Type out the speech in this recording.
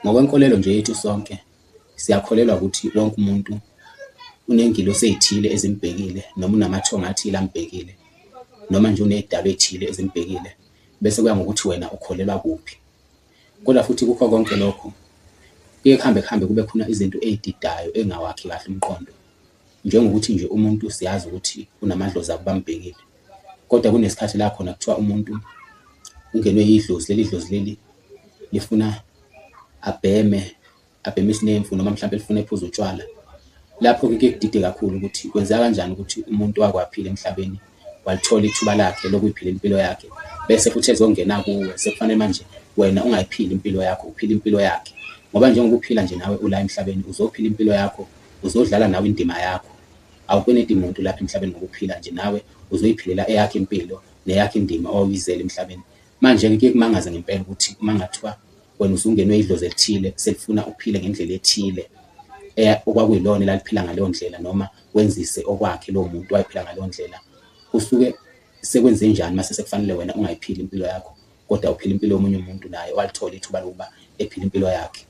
Ngokwenkolelo nje yethu sonke siyakholelwa ukuthi wonke umuntu unengilosi ey'thile ezimbhekile noma unamathongo athile ambhekile noma nje uney'dalwa ey'thile ezimbhekile bese kuya ngokuthi wena ukholelwa kuphi. Kodwa futhi kukho konke lokho kuye kuhambe kuhambe kube khona izinto ey'didayo ey'ngawakhi kahle umqondo. Njengokuthi nje umuntu siyazi ukuthi unamadlozi abo bambhekile kodwa kunesikhathi la khona kuthiwa umuntu ungenwe yidlozi, leli dlozi leli lifuna abheme, abheme isinemfu noma mhlampe lifuna ephuze utshwala. Lapho-ke kuye kudide kakhulu ukuthi kwenzeka kanjani ukuthi umuntu wake waphila emhlabeni walithola ithuba lakhe lokuyiphilela impilo yakhe bese futhi ezongena kuwe sekufanele manje wena ungayiphili impilo yakho uphile impilo yakhe ngoba njengoba uphila nje nawe ula emhlabeni uzophila impilo yakho uzodlala nawe indima yakho awukweneti muntu lapha emhlabeni ngokuphila nje nawe uzoyiphilela eyakho impilo neyakho indima owawuyizele emhlabeni. Manje-ke kuye kumangaze ngempela ukuthi uma kungathiwa wena usungenwe idlozi elithile selifuna uphile ngendlela ethile okwakuyilona elaliphila ngaleyo ndlela noma wenzise okwakhe lowo muntu wayephila ngaleyo ndlela, kusuke sekwenzenjani mase sekufanele wena ungayiphili impilo yakho kodwa uphila impilo yomunye umuntu naye owalithola ithuba lokuba ephile impilo yakhe.